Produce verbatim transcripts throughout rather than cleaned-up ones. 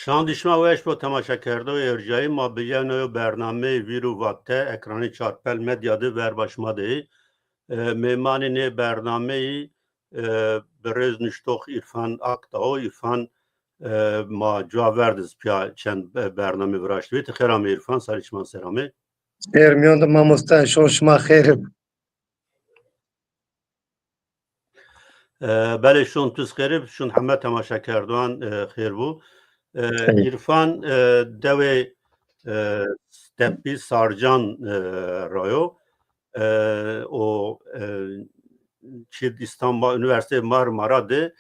Şan dî şima weş bo temaşekerdoyê erjayî. Ma bi yewna yew bernameyê Vîr û Vate ekranê Çarpel Medya de verba şima de yê. E, mêmanê nê bernameyî, e, birêz nuştox Îrfan Akdağ o. Îrfan, e, ma cuwa ver de zî pîya çend, e, bername viraştibî. Ti xêr amê Îrfan, sarê çiman ser amê. Xêr mîyon de mamoste, şon şima xêr ib. E, belê, şon tu zî xêr ib, şon heme temaşekerdoxan, e, xêr bo. E, Xêr. Îrfan, e, dewê, e, Stepî Sarcan, e, ra yo. E, o, e, çî Îstanbul, Unîversîteyê Marmara de,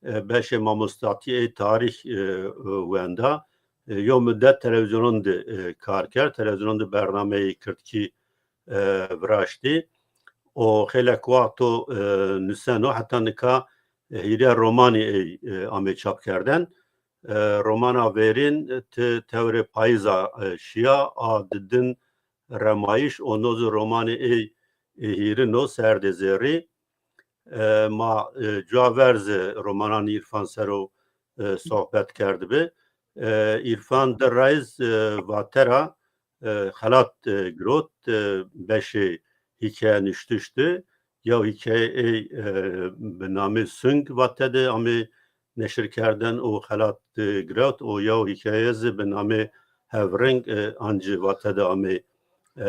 e, beşê mamostatî ê tarîx, e, e, wenda. E, yew mudet televîzyonan de, e, kar kerd. Televîzyonan de bernameyê kirdkî, e, viraştî. O xeylek wext o, e, nuseno, heta nika, e, hîrê romanî ey, e, amê çapkerden. E, romana verîn, e, Ti Tewrê Payîza, e, şîya, a didin remayîş, o no zî romanê ey, e, hîrin o, Serdê Zerrî. E, ma, e, cuwa ver zî romananê Îrfan ser o, e, sohbet kerdibî. E, Îrfan di reyz, e, vate ra, e, xelat, e, girot, e, beşê hîkaye nuştiş de. Yew hîkaye ey, e, bi namê Sung vate de amê neşirkerden û xelat, e, girewt û yew hîkaye zî bi namê Hevring, e, ancî vate de amê, e,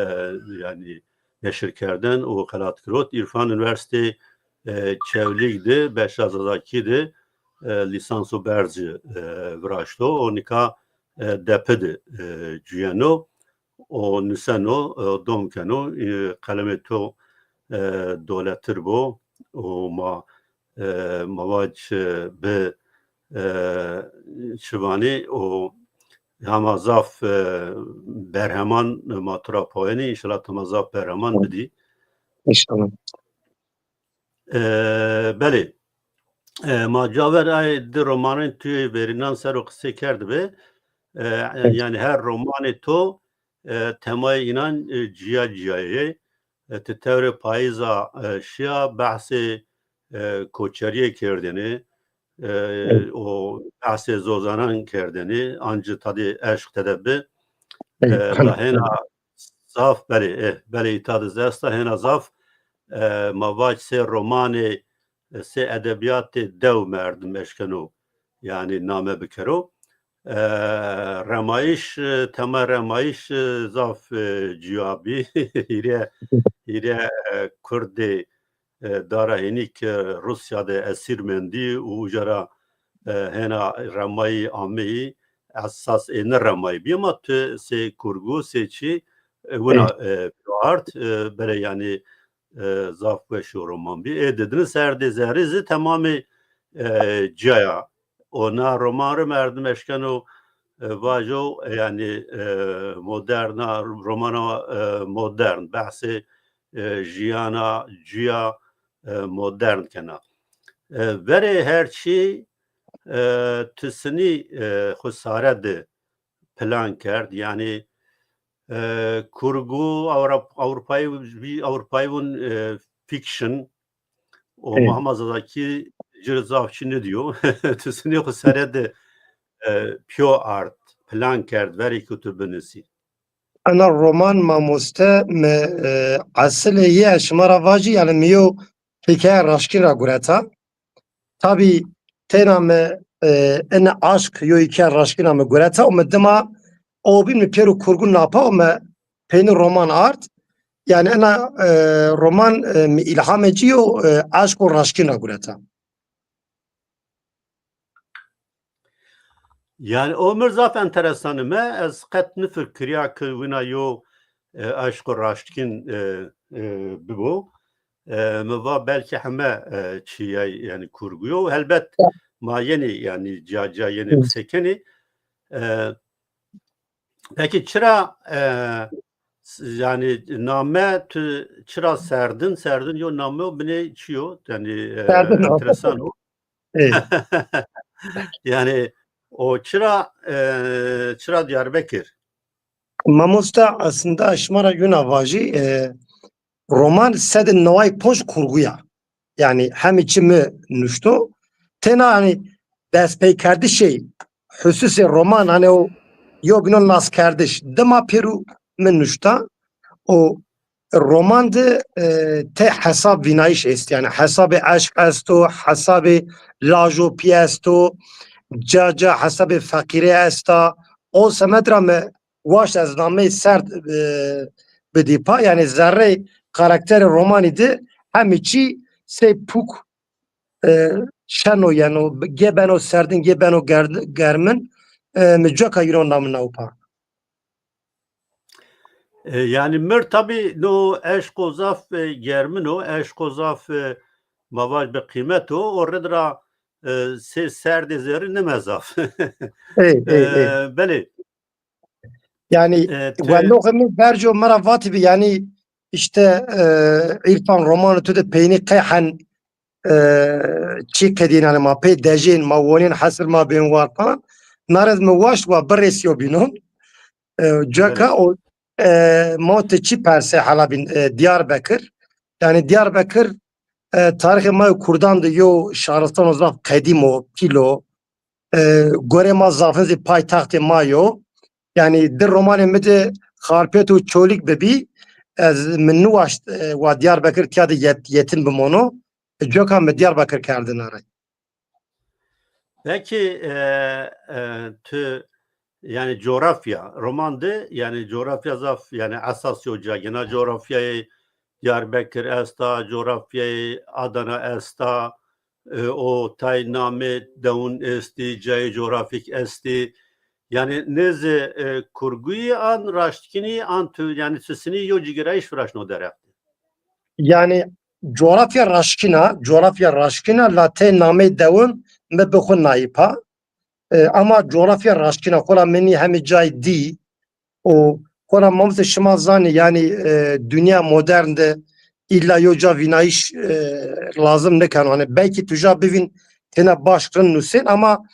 yanî neşirkerden û xelat girot. Îrfan Unîversîteyê, e, Çewlîg de, beşa Zazakî de, e, lîsans û berz ci, e, viraşto. O nika, e, Depi de, e, cuyeno. O nuseno, e, dom keno, e, qelemê to, e, doletir bo. O ma, e, ma vac, e, bi, e, çi vanî, o hema zaf, e, berheman ma tu ra pawenî, înşallah ti ma zaf berheman bidî. Înşallah. E, belê. E, ma caver ay di romanên tu yê verînan ser o qisey kerdibî. E, yanî her romanê to, e, temayê înan, e, cîya cîya yê. E, Ti Tewrê Payîza, e, şîya, behsê, e, koçerîye kerdêne, e, o behsê zozanan kerdêne, ancî tadê eşq tede bi. E, da hêna zaf, belê, e, belê îta de zî esta, hêna zaf, e, ma vac sey romanê, e, sey edebîyatê dew merdim eşkeno, yanî name bikero. E, remayîş, e, tema remayîş, e, zaf, e, cîya bî. Hîrê, hîrê, e, kurdê, e, dara hênî ke Rûsya de esîr mendî û uca ra, e, hêna remayî ameyî, esas ê nê remayî bî, ama tu sey kurgu, sey çî, e, wina, e, pîya ard, e, belê yanî, e, zaf weş o roman bî. Ê didin Serdê Zerrî zî temamê, e, cîya ya. O na roman ri merdim eşkeno, e, vajo, e, yanî, e, moderna, romana, e, modern, behsê, e, jiyana, cuya, e, modern kena. E, verê her çî, e, tu sinî, e, xwu sare de plan kerd, yanî, e, kurgu, Ewrop-, Ewropayî, vî Ewropayî vûn, e, fiction, o ma hema Zazakî ci ri zaf çî nidîyo. Tu sinî xwu sere de, e, pîyo ard, plan kerd, verê ke tu binusî? Ena roman mamoste mi, e, esilê yê şima ra vajî, yanî mi yew hîkaye raşkîn ra gureta. Tabî têna mi, e, ene aşk yo hîkaye raşkîna mi gureta û mi dima o bîn mi pêro kurgu napa û mi peynî roman ard. Yanî ena, e, roman, e, mi îlhamê ci yo, e, aşko raşkîn ra gureta. Yanî o mi r zaf enteresan ime. Ez qet nifikirîya ke wina yo, e, aşko raştkîn, e, e, bibo. E, mi va belkî heme, e, çîyay, yanî kurgu yo. Helbet ma yenî, yanî ca ca yenî qisey kenî. E, Peki çira, e, s-, yanî name tu çira Serdin, Serdin yo name o, binê çi yo? Yanî, e, Serdin, enteresan o. Ê. Yanî o çira, e, çira Diyarbekir? Mamoste, aslında şima ra yuna vajî, e, roman sedê neway ponc kurgu ya. Yanî hemî çi mi nuşto. Têna, yanî, destpeykerdişê hususê roman, hani o yobînon naskerdiş. Dima pêru mi nuşta, o roman de, e, tey hesab vînayîş est. Yanî hesabê eşq esto, hesabê lajo pî esto, ca ca hesabê feqîrê esta. O semed ra mi waşt ez nameyê serd, e, bidî pa. Yanî zerrey karakterê romanî de hemî çî sey puk, e, şeno yeno, gê beno serdin, gê beno gerd-, germin, e, mi coka yîno namina upa. E, yanî mir tabî no eşqo zaf, e, germin o, eşqo zaf, e, ma vaj bi qîmet o, o rid ra, e, sê serdê zerrî nime zaf. Ey, ey, ey. E, belê. Yanî, e, ti- weloxê mi verco mi ra vatî bi, yanî, işte, e, Îrfan, romanê tu de peynî qey hen, e, çî qedînanê ma, pey dejên ma, wonên hesir ma bên war falan. Nared mi waşt wa birêsîyo bînon. E, ceka o, e, ma ti çi persê hela bîn, e, Diyarbekir. Yanî Diyarbekir, e, tarîxê ma yo kurdan de yo şaristano zaf qedîm o, pîl o. E, gorê ma zafin zî paytaxtê ma yo. Yanî di romanê mi de Xarpêt û Çolîg bibî, ez mi niwaşt, e, wa Diyarbekir tiya de yet-, yetin bimono. E, coka mi Diyarbekir kerdina rey. Peki, e, e, tu, yanî coğrafya, roman de, yanî coğrafya zaf, yanî esas yo ca gina, coğrafyayê Diyarbekir esta, coğrafyayê Adana esta, e, o tay namê dewun estî, cayê coğrafik estî. Yanî nêzî, e, kurguyî an raştkinî an tu, yanî tu sinî yo cigêrayîş viraşno derheq de? Yanî coğrafya raşkîn a, coğrafya raşkîn a, la tey nameyê dewun mi bi xwu nayî pa. E, ama coğrafya raşkîn a, xora mi nî hemî cay dî û xora mamoste şima zanî, yanî, e, dinya modern de îlla yo ca vînayîş, e, lazim nikeno. Hani belkî tu ca bivîn têna baş rind nusên ama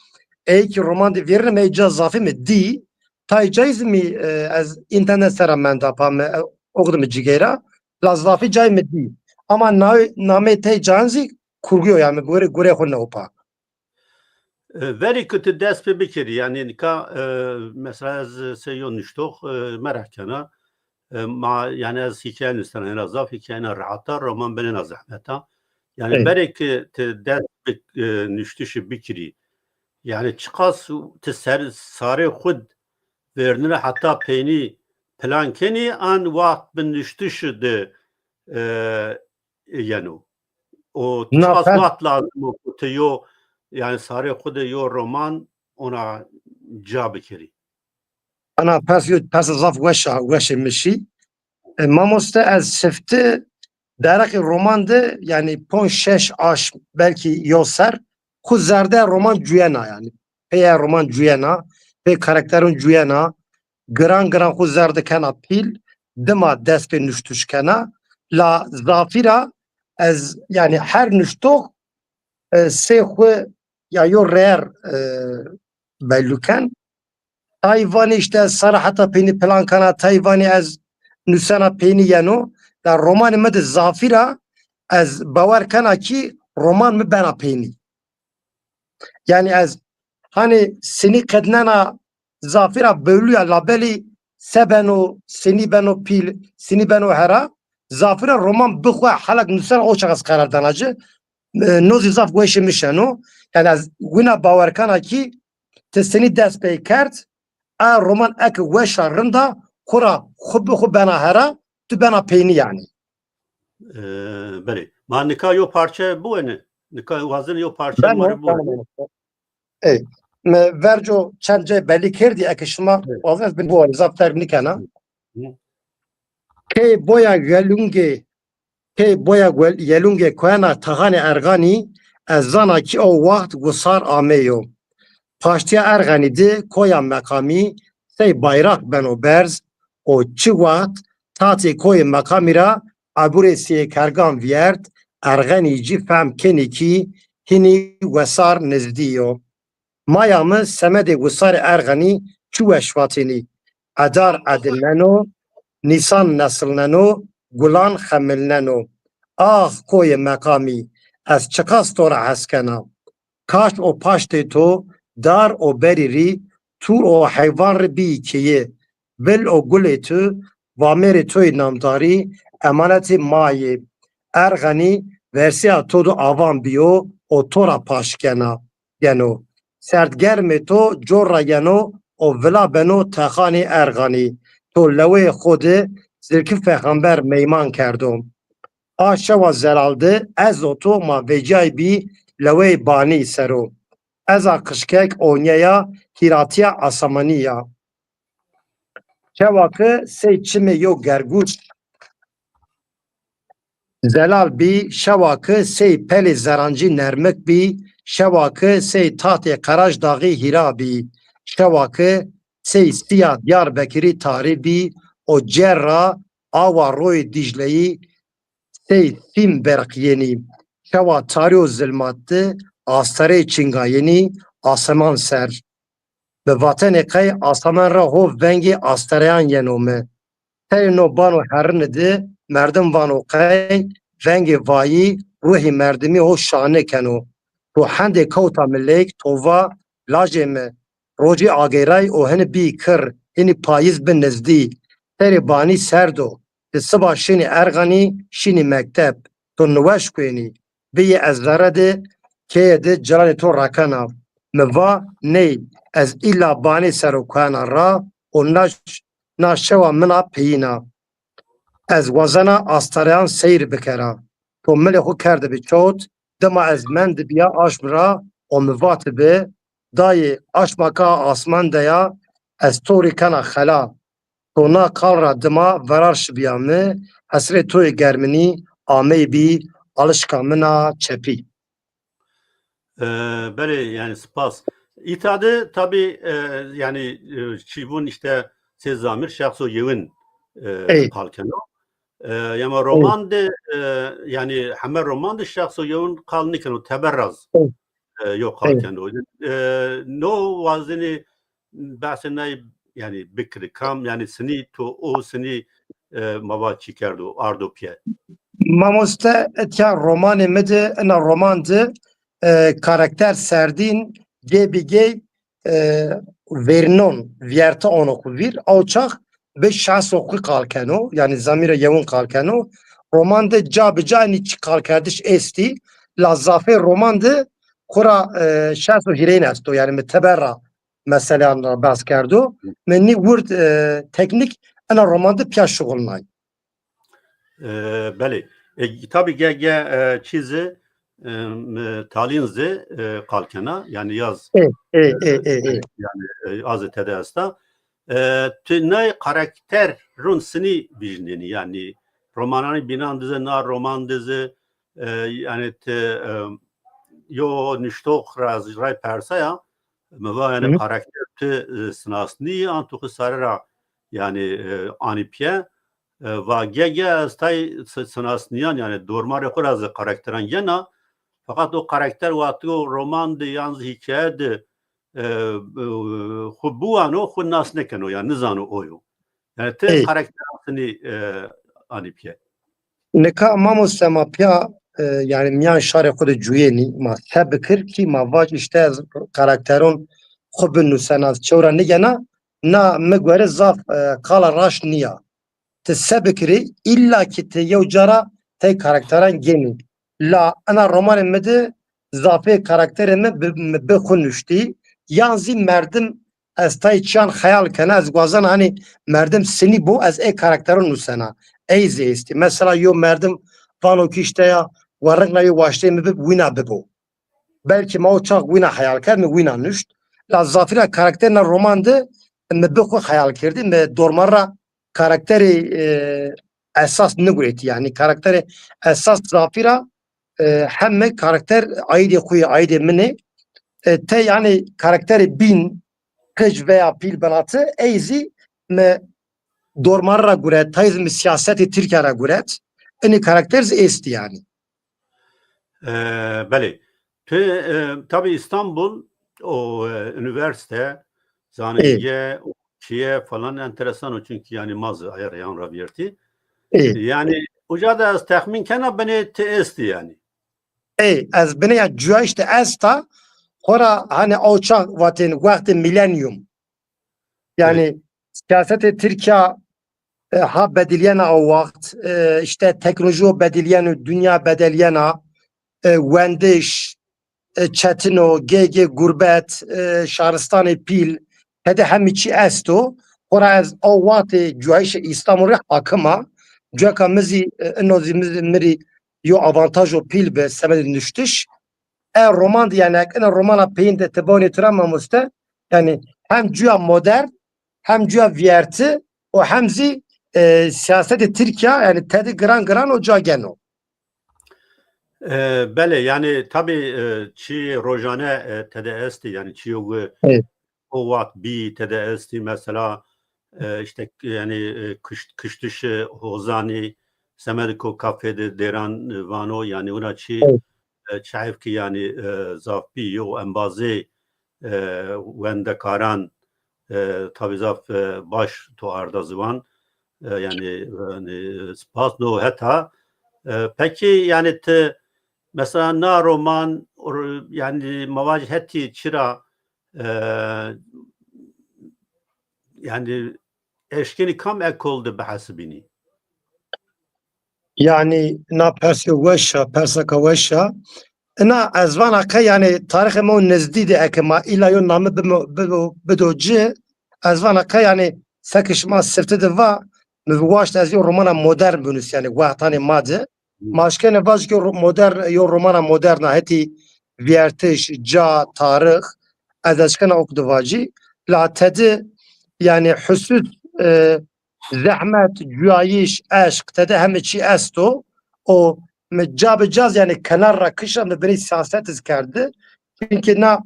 ey ki roman de vêrîne mi ey ca zafî mi dî, tay cayî zî mi, e, ez înternet ser ra menda pa mi, e, oxdi mi cigeyra, la zafî cayî mi dî. Ama na-, nameyê tey cayan zî kurguyo, yanî gure, gure xwu newo pa. E, verî ku tu dest pê bikirî, yanî nika, e, mesela ez sey yo nuştox, e, meraq kena. E, ma, yanî ez hîkaye nusena, hêna zaf hîkayena rehet a, roman benena zehmet a. Yanî Ey. berê ki ti dest bi, e, nuştişî bikirî, yanî çiqas ti ser, sarê xwu vêrnine heta peynî plan kenî, an waxt bi nuştişî de, e, yeno? O Na çiqas pers waxt lazim o ku ti yo, yanî sarê xwu de yo roman ona ca bikerî? Ana pers yo, pers zaf weş a, weşê mi şî. E, mamoste, ez sifte derheqê roman de, yanî ponc şeş aşm, belkî yo ser, xwu zerde roman cuyena, yanî peye roman cuyena, pê karakterun cuyena, giran giran xwu zerde kena pîl, dima dest pê nuştiş kena. La zafî ra ez, yanî her nuştox, e, sey xwu ya yo reyer, e, bellu ken. Tay vanî işte ez sara heta peynî plan kena, tay vanî ez nusena peynî yeno. La romanê mi de zafî ra ez bawer kena ki roman mi bena peynî. Yanî ez hani sinî qednena zafî ra bellû ya, labelî se beno, sinî beno pîl, sinî beno hera, zafî ra roman bi xwu helek nusena o çax ez qerar dana ci. E, no zî zaf weşê mi şeno. Yanî ez wina bawer kena ki ti sinî dest pey kerd, a roman eke weş a, rind a, xwu ra xwu bi xwu bena hera, tu bena peynî yanî. E, belê. Ma nika yo parçe biwenê. Nika wazin yo parçe ma rê biwenê. Ey, mi verco çend cay belî kerdî, eke şima wazin ez bin biwanî, zaf ferq nîkena. Hı. Key boya gelungê, key boya gel-, yelungê koyena Tahanê Erxanî, ez zana ki o waxt wisar ameyo. Paştîya Erxenî de koya Meqamî sey bayraq beno berz û çi waxt tatê koyê Meqamî ra eburê Sêyê Kergan vîyert, Erxenî ci fehm kenî kî hinî wesar nizdî yo. Maya mi semedê wisarê Erxenî çi weş vatênî. Edar edilneno, nîsan nesilneno, gulan xemilneno. Ax koyê Meqamî, ez çiqas to ra hes kena. Kaş o paştê to dar û berî rî, tûr û heywan rî bîyî keyî. Bil û gulê tu, vamêrê to yê namdarî, emanetê ma yê. Erxenî versîya to di avan bîyo û to ra paş kena, yeno. Serdgermê to cor ra yeno û vila beno texanê Erxenî. To leweyê xo di zirkî fexamber meyman kerdo. A şewa zelal di ez û to ma vecîyaybî leweyê banî ser o. Ez a qijkek onyeya hîratîya asamanî ya. Şewa ke sey çimê yo gergûş zelal bî, şewa ke sey pelê zerancî nermik bî, şewa ke sey tahtê Qerajdaxî hîra bî, şewa ke sey sîya Diyarbekirî tarî bî û cerra awa royê Dîcleyî sey sîm berqîyenî. Şewa tarî û zilmat di astereyê çingayenî aseman ser. Bi vatenê qey asaman ra ho vengê astereyan yeno mi. Serê no bano herrini di merdim vano qey vengê vayî ruhê merdimî ho şane keno. To hendê kewta mi leyk, to va, lajê mi, rocî ageyray û hini bî kir, hini payîz bi nizdî. Serê banî serd o. Ti siba şinî Erxenî, şinî mekteb. To niweş kuyenî. Biyê ez zere di keye di ciranê to rakena. Mi va, ney, ez îlla banê ser o kuena ra û na, na şewa min a peyîna. Ez wazena astareyan seyr bikera. To milê xo kerdibi çot, dima ez mendibiya aşm ra û mi vatibi, dayê, aşma ke a asman de ya, ez to rê kena xela. To na kal ra dima verar şibiya mi, hesrê to yê germinî ameybî alişka min a çepî. E, belê, yanî spas. Îta de tabî, e, yanî, e, çîvûn îşte sê zamîr şexso yewin, e, Ey. qal keno. E, yema roman de, e, yanî heme roman de şexso yewin qal nêkeno, teber ra zî, Ey. e, yo qal Ey. keno. E, no wazenî behsê nay yanî bikirî kam, yanî sinî to o sinî, e, ma va çî kerdo, ardo pîye. Mamoste, etya romanê mi de, ina roman de, e, karakter serdîn gê bi gê, e, vernon, vîyerte ono xwu vîr, aw çax bi şexso xwu qal keno, yanî zamîra yewin qal keno. Roman de ca bi ca enî çi qalkerdiş estî, la zafê roman de xwu ra, e, şexso hîrêyin esto, yanî mi teber ra meseleyan ra behs kerdo. Mi nî wird, e, teknîk ena roman de pîya şuxulnay. E, belê. E, tabî ge, ge, e, çî zî, e, m-, talîn zî, e, qal kena. Yanî yaz, Ê, ê, ê, ê, ê. Yanî, e, a zî tede esta. E, ti nay karakterun sinî vîjnenî. Yanî romananê bînan de zî, na roman de zî, e, yanî ti, e, yo nuştox ra zî ray persaya, mi va yanî Hı hı. Karakter ti, e, sinasnî an tu xwu sare ra yanî, e, anî pîye. E, va ge ge ez tay s-, sinasnîyan, yanî dormarê xwu ra zî karakteran yena. Feqet o karakter wexto roman de yan zî hîkaye de, e, e, xwu biwano, xwu nas nêkeno, yanî nizano o yo. Yanî ti Ey. karakteran sinî, e, anî pîye. Nika mamoste ma pîya, e, yanî mîyan şarê xwu de cuyenî, ma se bikir kî ma vac îşte ez karakteron xwu binusena, ez çewra nigena, na mi gore zaf, e, qala raşt nîya. Ti se bikirî, îlla kî ti yew ca ra tey karakteran gênî. La ena romanê mi de zafê karakterê mi bi, mi bi xwu nuştî, yan zî merdim ez tay çîyan xeyal kena, ez wazena hanî merdim sinî bo, ez ê karakteron nusena. Ey zî estî. Mesela yo merdim vano kî îşte ya, werriqna yo waşteyê mi bib, wîna bibo. Belkî ma o çax wîna xeyal kerd, mi wîna nuşt. La zafîra karakterna roman de mi bi xwu xeyal kerdî, mi dormar ra karakterê, e, esas niguretî. Yanî karakterê esas zafîra, e, heme karakter aîdê xwu yê, aîdê min ê. E, tey yanî karakterê bîn, qij veya pîl binati, ey zî mi dormar ra guret, tay zî mi sîyasetê Tirkîya ra guret. Inî karakter zî estî yanî. E, belê. Tu, e, tabî Îstanbul o, e, unîversîte, zanînge, çîye falan enteresan o, çunkî yanî ma zî aye reyhan ra vîyertî. Ê. Yanî uca de ez texmîn kena binê ti estî yanî. Ê, ez binê ya cuya îşte esta, Xora hani o çax vatên wextê milenyum. Yani siyasetê Tirkiya e, ha bediliyena o waxt, e, işte teknoloji o bediliyeno, dünya bedeliyena, e, wendiş, e, çetin o, gê gê gurbet, e, şaristanê pîl, tede hemî çî esto. Xora ez o wextê cuyayîşê Îslamû rê hakim a. Cueka mi zî, e, ino zî mi zî mi rî yo avantajo pîl bi semedê nuştiş. E roman de, yani, ek ina romana peyîn de ti bonê tira mamoste, yani, hem cuya modern, hem cuya vîyerti û hem zî, e, siyasetê Tirkîya, yani, tedi giran giran o ca geno. E, belê, yani, tabî, e, çî rojane, e, tede estî, yani, çîyo wi Evet. o wext bî tede estî, mesela, e, işte, yani, e, kişt-, kiştişê hozanî, semedê ko kafê de dêran, e, vano, yani, wina çî, Evet. e, çi heyf ki, yani, e, zaf bî, yo embazê, e, wendekaran, e, tabî zaf, e, baş to arda ziwan. E, yani, yani, spas no heta. E, peki, yani, ti, mesela, na roman, r-, yani, ma vajî hetî çira, e, yani, eşkenî kam ekol de bihesibînî? Yani, na persê weş a, perseka weş a. Ina ez vana ke, yani, tarîxê ma o nizdî de eke ma îla yo name bimo-, bibo-, bido ci, ez vana ke, yani, seke şima sifte de va, mi waşt ez yo romana modern binusî, yani, wextanê ma de. Ma eşkene vajî ke ro-, modern, yo romana modern a, hetî vîyertiş, ca, tarîx, ez eşkena ok de vajî. La tedi, yani, husus, e, zehmet, cuyayîş, eşq, tede heme çî esto. O mi ca bi ca zî, yani, kenar ra kişa, mi binê siyaset iz kerdi. Çunkî na,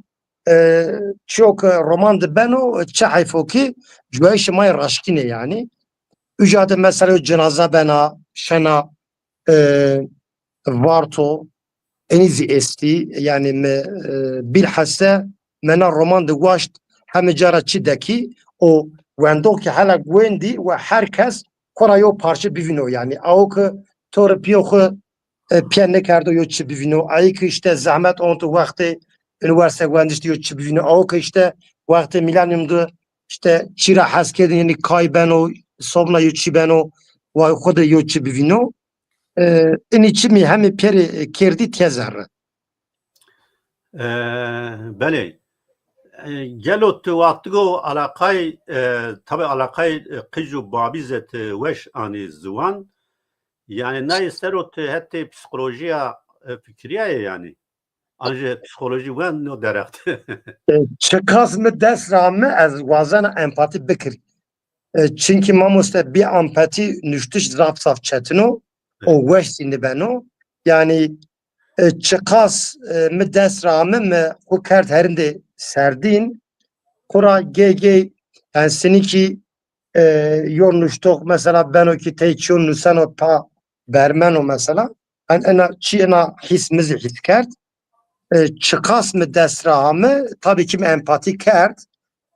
e, çîyo ke roman de beno, çi heyf o ki cuyayîşê ma yê raşkîn ê, yani. Uca de mesela cenaza bena, şena, e, varto, enî zî estî. Yani mi, e, bîlhesse mi na roman de waşt heme ca ra çi dekî û wendox ki hela guwendî we her kes xo ra yo parçe bivîno. Yani awo ki to rê pîyê xo, e, pîya nêkerdo yo çi bivîno. Ayî ki işte zehmet onto wextê unîversîte wendiş de yo çi bivîno. Awo ki işte wextê mîlenyum de işte çî ra hes kerdîn, yani kay beno, sobna yo çi beno, wa xo de yo çi bivîno. E, inî çimî hemî pêrê kerdî tiye zerre. E, belê. E, gelo ti wextigo alaqay, e, tabî alaqay, e, qij û babî zî ti weş anî ziwan. Yani nayê ser o ti hetê psîkolojîya, e, fikirîyaye yani. An jî psîkolojî weno derext. E, çiqas mi dest ra ame ez wazena empatî bikirî. E, çunkî mamoste bî empatî nuştiş zaf zaf çetin o û weş zî nîbeno. Yanî, e, çiqas, e, mi dest ra ame mi xwu kerd herindê serdîn. Xwu ra gey gey, yani sinî kî, e, yo nuştox mesela beno kî tey çîyo nuseno pa bermeno mesela. En, ena çî ena hîs mi zî hîs kerd. E, çiqas mi dest ra ame, tabî kî mi empatî kerd.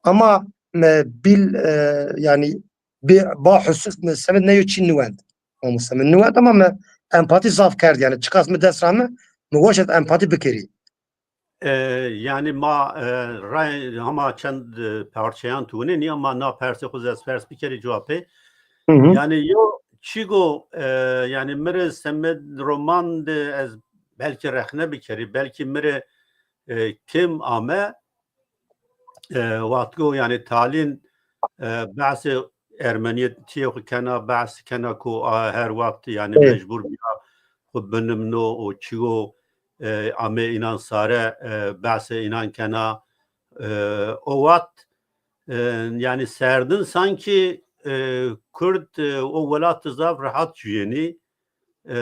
Ama mi bîl, e, yani bî, ba husus mi semed ne yo çî niwend. Mamoste mi niwend ama mi empatî zaf kerd. Yani çiqas mi dest ra ame, mi weş ez empatî bikerî. E, yani ma, e, ray, hama çend, e, parçeyan tu winenî ama na persê xwu zî ez pers bikerî cewabê. Hı hı. Yani yo çîgo, e, yani mi rê semed roman de ez belkî rexne bikerî, belkî mi rê, e, kêm ame, e, wextgo yani Talîn, e, behsê ermenîyetîyê xwu kena, behs kena ku a, her wext yani Evet. mecbur bîya xwu binimno û çîgo, e, ame înan sare, e, behsê înan kena. E, o wext, e, yani serdin sankî, e, Kurd, e, o welat zaf rehat cuyenî. E,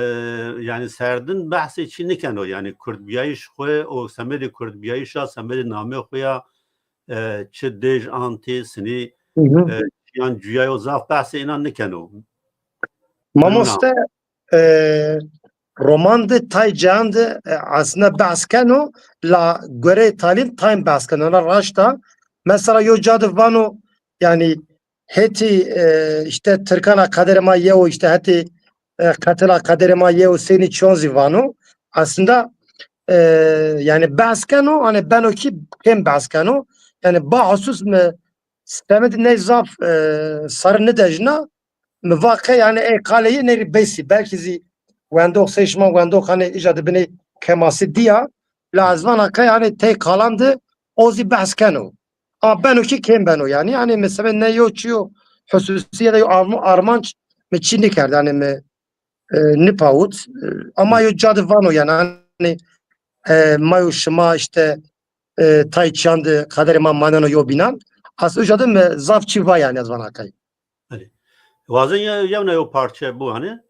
yani serdin behsê çî nikeno. Yani kurdbîyayîş xwu û semedê kurdbîyayîşa, semedê namê xwu ya, e, çi dêj antî, sinî, Hı hı. e, yan cuyayo zaf behsê înan nikeno. Mamoste, e, roman de tay cayan de, e, aslında behs keno, la goreyê Talîn tayn behs keno. Ona raşt a. Mesela yo ca de vano, yani hetî, e, işte Tirkan a qederê ma yew o, işte hetî, e, qetil a qederê ma yew o, seynî çîyon zî vano. Aslında e, yanî behs keno, hanî beno kî kêm behs keno. Yanî bahusus mi semedî ney zaf, e, sarî nidejna, mi va qey yanî ey qalê yê ney rê bes î. Belkî zî wendox sey şima wendox hanî îca di binê kemasî dîya. La ez vana qey hanî tey qalan di o zî behs keno. Ama beno kî kêm beno yanî. Hanî mi semedî ney yo çîyo hususî ya da yo arm-, armanc mi çî nikerd. Hanî mi e, nipawit. E, ama yo ca de vano yanî, hanî, e, ma yo şima îşte, e, tay çîyan de qederê ma maneno yo bînan. Aslında uca de mi zaf çî va yanî ez vana qey. Belê. Wazen ye-, yewna yo parçe biwanê.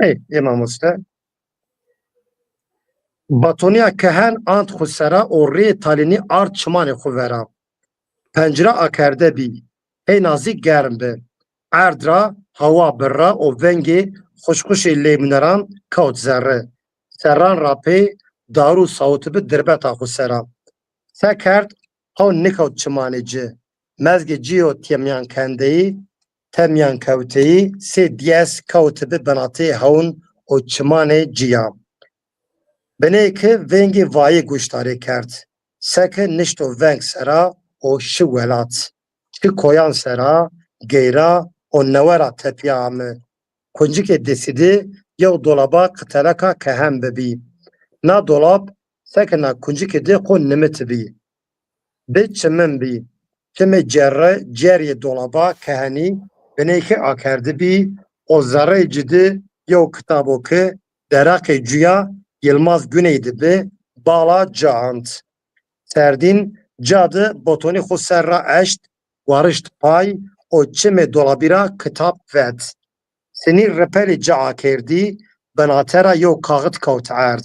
Ey, ê mamoste. Batonîya kehen ant xwu sera û rê talînî ard çimanê xwu vera. Pencira akerde bî. Heyna zî germ bi. Erd ra hawa birra û vengê xuşxuşê leymuneran kewt zerre. Serran ra pê darû sawitibi dirbeta xwu sera. Se kerd, hewn nikewt çimanê ci. Mezgê ci yo têmîyankendeyî, têmîyankewteyî, sê dîyes kewtibi binatê hewn û çimanê ci ya. Binê ki vengê vayê guştarê kerd. Seke nişto veng sera û şi welat. Şi koyan sera, geyra û newe ra tepîya ame. Kuncikê destî di yew dolaba qiteleka kehen bibî. Na dolab seke na kuncikê di xo nimitibî. Di çimin bî. Çimê cerre, cerrê dolaba kehenî bineyke akerdibî û zerreyê ci di yew kitabo ke deraqê cuya Yilmaz Guney di bi, bala ci ant. Serdîn ca di botonî xwu ser ra eşt, warişt pay û çimê dolabî ra kitab vet. Sinî ripelê ci akerdî, binate ra yew kaxit kewt erd.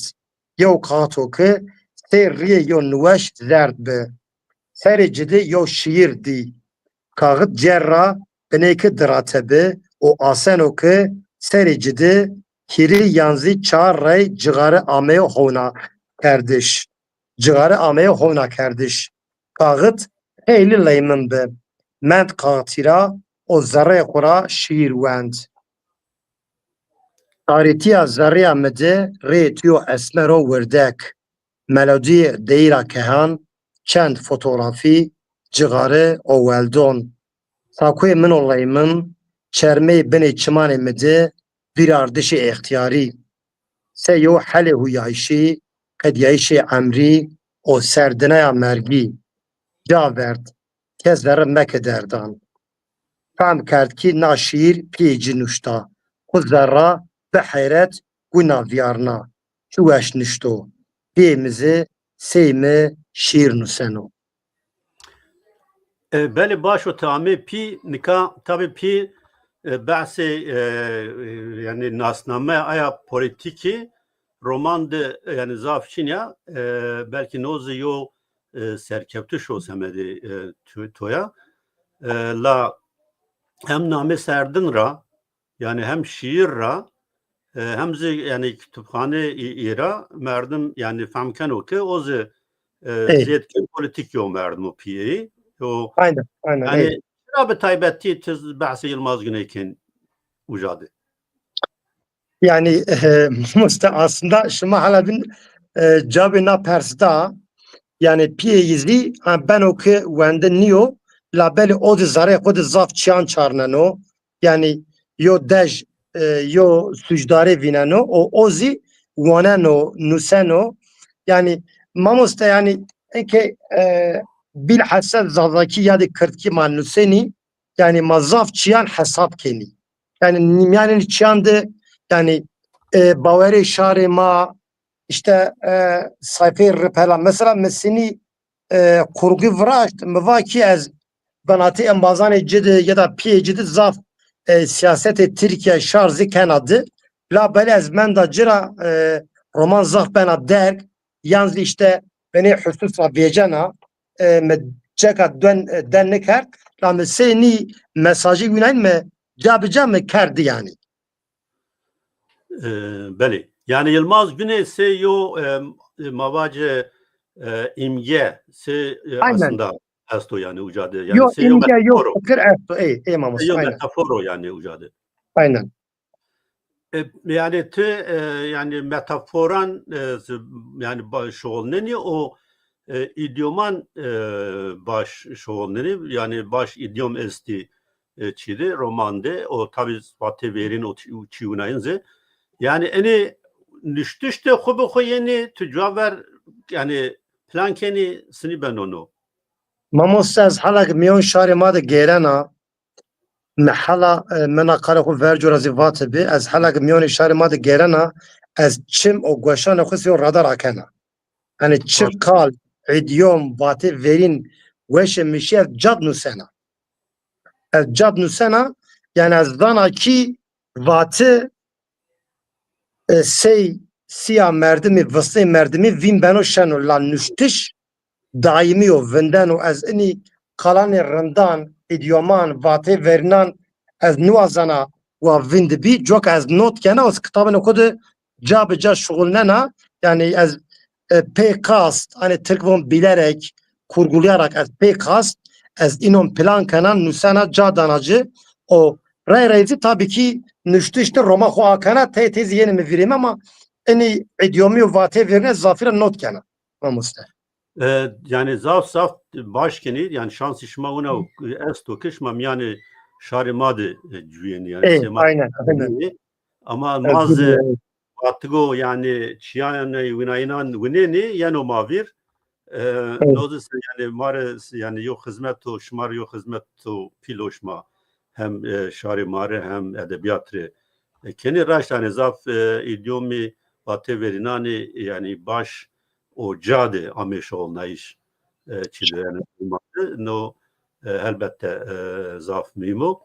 Yew kaxito ke sey rîyê yew niweş zerd bi. Serê ci di yew şîîr dî. Kaxit cerr ra bineyke dirate bi û aseno ke serê ci di hîrê yan zî çar rey cixare ameyo hewna kerdiş. Cixare ameyo hewna kerdiş. Kaxit xeylî leymin bi. Mend kaxitî ra û zerreyê xwu ra şîîr wend. Tarîtîya zerrîya mi di rê tîyo esmer o wirdek. Melodîyê deyîra kehan, çend fotografî, cixare û weldon. Sakoyê min o leymin, çermeyê binê çimanê mi di vîrardişê extîyarî. Sey yew helê huyayîşî, qedîyayîşê emrî û serdinaya mergî. Ca verd, ke zerre meke derdan. Fehm kerd kî na şîîr pîyê ci nuşta. Xwu zerra bi heyret guna vîyarna. Çi weş nuşto. Pîyê mi zî sey mi şîîr nuseno. E, belê, baş o, ti amê pî, nika tabî pî, e, behsê, e, e, yanî nasname aya polîtîkî roman de, e, yanî zaf çin ya, e, belkî no zî yo, e, serkewtiş o semedê, e, tu-, toya. E, la hem namê serdin ra, yanî hem şîîr ra, e, hem zî yanî kitubxane î-, î ra merdim yanî fehm keno ke o zî, e, Ey. zêd kêm polîtîk yo merdim o pîyeyî. O, Aynen, aynen, yanî ey. Çira bi taybetî ti behsê Yilmaz Guney kên uca de? Yanî, e, mamoste, aslında şima hela bin, e, cewabê na pers da. Yanî pîyê yi zî, ha, beno ke wende nîyo, labelê o di zereyê xo di zaf çîyan çarneno. Yanî yo dej, e, yo sucdarê vîneno û o zî waneno, nuseno. Yanî mamoste, yanî eke, e, bîlhesse zazakî ya di kirdkî ma nusenî, yanî ma zaf çîyan hesab kenî. Yanî nî-, mîyanê nî çîyan de, yanî, e, bawerê şarê ma, îşte, e, sayfeyê ripela. Mesela mi senî, e, qurgî viraşt, mi va kî ez binatê embazanê ci di ya da pîyê ci di zaf, e, sîyasetê Tirkîya şar zî kena di. Labelê ez menda ci ra, e, roman zaf bena derg, yan zî îşte binê husus ra vêcena, e, mi ceka duen, e, den nikerd, la mi sey nî mesajî wînayn mi ca bi ca mi kerd di yanî. E, belê. Yanî Yilmaz Guney sey yo, e, e, ma vace, e, îmge, sey, e, Aynen. aslında esto yanî uca de. Yanî Yo sey yo îmge, yo metaforo. fikir esto. Ey, ey mamoste, Sey yo aynen. metaforo yanî uca de. Aynen. E, yanî ti, e, yanî metaforan, e, z-, yanî ba-, şuxulnenî û, e, îdyoman, e, baş şuxulnenî, yanî baş îdyom estî, e, çî de, roman de, o tabî vatê verîn o çî, çî wina yin zî. Yanî enî nuştiş de xwu bi xwu yenî, tu cuwa ver, yanî plan kenî sinî beno no. Mamoste, ez hela ke mîyon şarê ma de gêrena, mi hela, e, mi na karê xwu verco ra zî vate bî, ez hela ke mîyonê şarê ma de gêrena, ez çim û goşanê xwu sîyo radar akena. Yanî çi qal, îdyom, vatê verîn weşê mi şî, ez cad nusena. Ez cad nusena, yanî ez zana kî vati, e, sey sîya merdimî, vistê merdimî vîn beno şeno, la nuştiş daîmî yo, vindeno. Ez inî qalanê rindan, îdyoman, vatê verînan ez niwazena wa vîndibî, coka ez not kena, ez kitabinê xwu de ca bi ca şuxulnena. Yanî ez, e, pêkast, hanî tirk von bilerek, kurgulayarak, ez pêkast, ez înon plan kena, nusena, ca dana ci. O rey rey zî tabî kî nuştiş de roma xwu akena, tey tey zî yenê mi vîrê mi, ama inî îdyomî û vatê verîne zafî ra not kena, mamoste. E, yanî zaf zaf baş kenî, yanî şansî şima wina esto ke şima mîyanê şarê ma de, e, cuyenî, yanî sê ma. Aynen, aynen. Ama ma zî vatigo, yanî çîyanê winayînan winenî yeno ma vîr. E, no zî se, yanî ma rê, yanî yo xizmet o, şima rê yo xizmet o pîl o şima hem, e, şarê ma rê hem edebîyat rê, e, kenî. Raşt, yanî zaf, e, îdyomî, vatê verînanî, yanî baş o ca de amê şuxulnayîş, e, çî de, yanî, no, e, helbette, e, zaf muhîm o.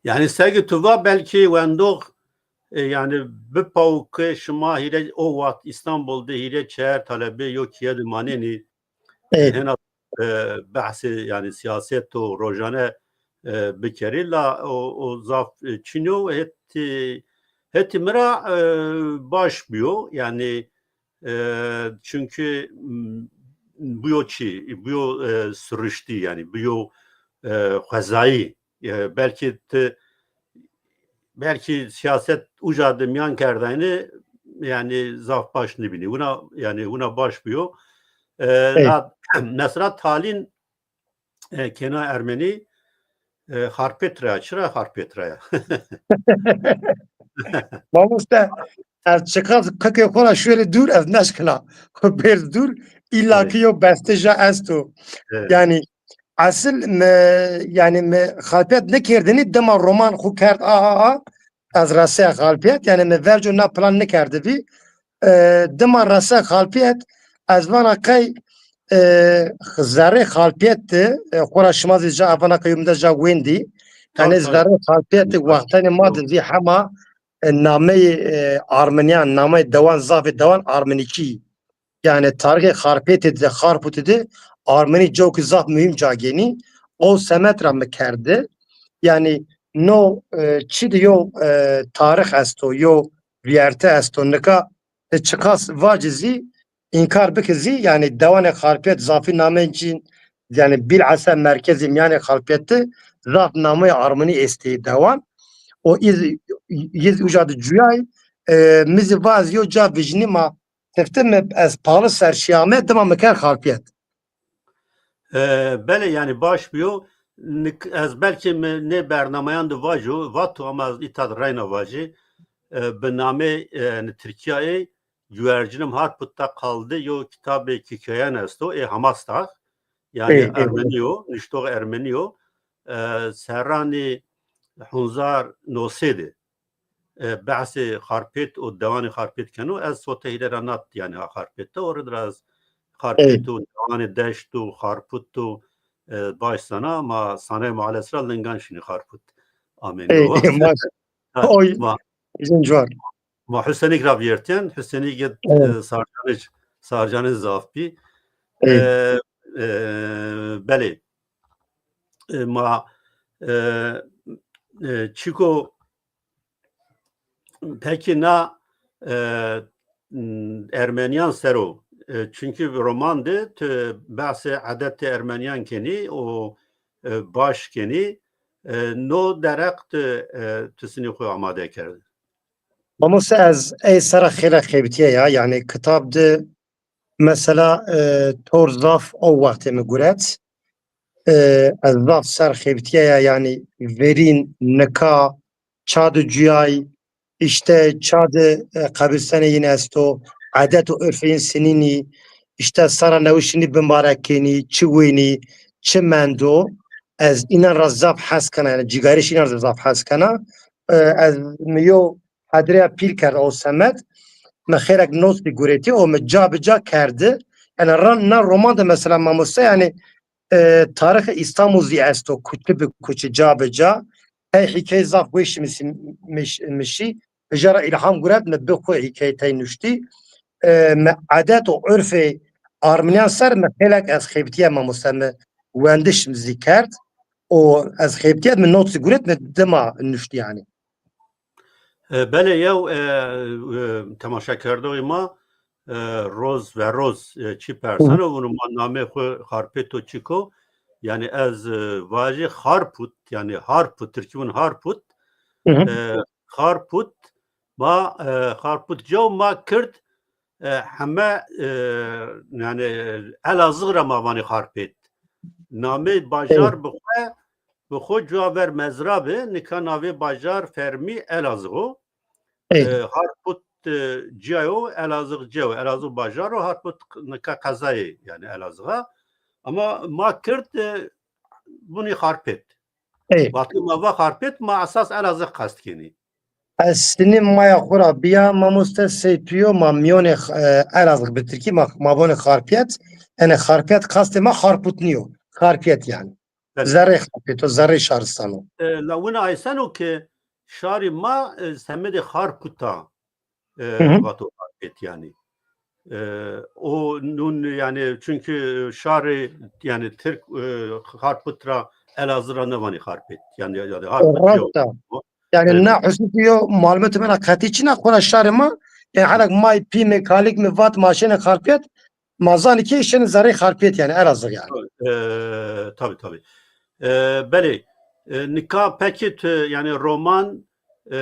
Yanî seke tu va belkî wendox, e, yanî bipawo ke şima hîrê o waxt Îstanbul de hîrê çer talebê yo kîye de manenî, e, hena, e, behsê, yanî sîyaset û rojane, e, bikerî, la o, o zaf, e, çin o. Hetî, hetî mi ra, e, baş bîyo. Yanî, e, çunkî, m, bîyo çî, bîyo, e, siruştî, yanî bîyo, e, xwezayî. E, belkî ti, belkî sîyaset uca de mîyan kerdayne, yanî zaf baş nibînî. Wina, yanî wina baş bîyo. E, la, mesela Talîn, e, kena ermenî, e, Xarpêt ra ya. Çira Xarpêt ra ya? Mamoste, ez çiqas kekê xo ra şuerî dûr, ez neşkina xo bêrd dûr. Îlla ki yo bestê ja esto. Yanî esil mi, yanî mi Xalpêt nikerdinî, dima roman xo kerd a, a, a, ez reseya Xalpêt, yanî mi verco na plan nikerdibî. E, dima reseya Xalpêt, ez vana qey, e, zerrê Xalpêt de, e, xora şima zî ca vana qey yo mi de ca wendî. Yanî zerrê Xalpêt de wextanê ma de zî hema, e, nameyê, e, armenîyan, nameyê dewan, zafê dewan armenîkî. Yanî tarîxê Xarpêtê de, Xarpûtê de armenî cewkî zaf muhîm ca gênî. O semed ra mi kerde. Yanî no, e, çî de yo, e, tarîx esto, yo vîyerte esto. Nika ti çiqas vacî zî, înkar bikî zî, yanî dewanê Xarpêt zafî nameyê cîn, yanî bîlhesa merkezê mîyanê Xalpêt de zaf nameyê armenî estê dewan. O îz, îz uca de cuyay, e, mi zî va ez yo ca vijnî ma tifte mi ez paxli ser şîyame, dima mi kerd Xalpêt. E, belê, yanî baş bîyo. Nik-, ez belkî mi nê bernameyan de vajo, vato ama ez îta de reyna vajî. E, bi namê, e, yanî Tirkîya ê Güvercinim Harput'ta Kaldı yo kitabê hîkayeyan esto, ê Hamastax. Yanî ermenî yo, nuştox ermenî yo. E, serranê hezar û newsed de e, behsê Xarpêt û dewanê Xarpêt keno. Ez sote hîrê ra nat, yanî ha Xarpêt de. O rid ra ez Xarpêt û dewanê deşt û Xarput û, e, baş zana, ma sanayê muhalesî ra lingan şinî Xarput amênî. Ey, o ey, maş-, ha, oy, ma, izin cuar. Ma Husenîk ra vîyertîyen, Husenîk, e, Sarcanij, Sarcanij zaf bî. Ey. E, e, belê. E, ma, e, e, çiko Pekî na, e, m, ermenîyan ser o. E, çunkî roman de tu behsê edetê ermenîyan kenî û, e, baş kenî. E, no dereq tu, e, tu sinî xwu amade kerd. Mamoste, ez ey sera xêle xebitîye ya. Yanî kitab de mesela, e, tor zaf o wextê mi guret. E, ez zaf ser xebitîye ya, yanî verîn, nika, ça de cuyay, îşte ça de, e, qebirstanê yin esto, edet û urfê yin sinînî, îşte sara newişinî bimbarek kenî, çi weynî, çi mendo. Ez înan ra zaf hes kena, yanî cîgarîş înan ra zaf hes kena. E, ez mi yo hedreya pîl kerd o semed. Mi xêrek not zî guretî û mi ca bi ca kerdi. Yanî ra-, na roman de mesela mamoste, yanî, e, tarixê Îstanbul zî esto, kuçe bi kuçe, ca bi ca. Hey hîkayê zaf weş mi sî-, mi şî, mi şî. Ija ra îlham guret, mi bi xwu hîkayê tey nuştî. E, mi edet û urfê armînîyan ser mi xêlek ez xebitîye mamoste, mi wendiş mi zî kerd. Û ez xebitîye, mi not zî guret, mi dima nuştî yanî. E, belê, yew, e, e, temaşekerdoxê ma, e, Roz ve Roz, e, çi perseno, vûno ma namê xwu Xarpêt o çik o? Yanî ez, e, vajî Xarput, yanî Harput, tirkî vûn Harput. E, Xarput, ma, e, Xarput cew ma kird, e, heme, e, yanî Elazığ ra ma vanê Xarpêt. Namê bajar bi xwe, bi xwu cuwa ver mezra bi, nika navê bajar fermî Elazığ o. E, Harput, e, cîya yo, Elazığ cîya yo. Elazığ bajar o, Harput nika qezayê, yanî Elazığ a. Ama ma kird, e, vûnî Xarpêt. Wextê ma va Xarpêt, ma esas Elazığ qest kenî. Ez sinî maya xwu ra bîya, mamoste, sey tu yo ma mîyonê, e, Elazığ bi tirkî ma, ma vonê Xarpiyet. Yanî Xarpiyet qastê ma Xarput nîyo. Xarpiyet yanî. Belê. Zerrê Xarpêt o, zerrê şaristan o. E, la wina ayseno ke şarî ma, e, semedê Xarputa, e, vato Xarpêt yanî. E, o nun yanî çünkü şarê yanî Tirk, e, Xarput ra Elazığ ra nêvanî Xarpêt. Yanî, yanî Xarput yew. Rast a. Yanî na hususî yo malumatê min a qetî çin a, xora şarê ma, yanî helek may pî mi, kalîk mi vat ma şêne Xarpêt, ma zanî ke şêne zerrê Xarpêt yanî Elazığ yanî. E, tabî, tabî. E, belê, e, nika pekî tu yanî roman, e,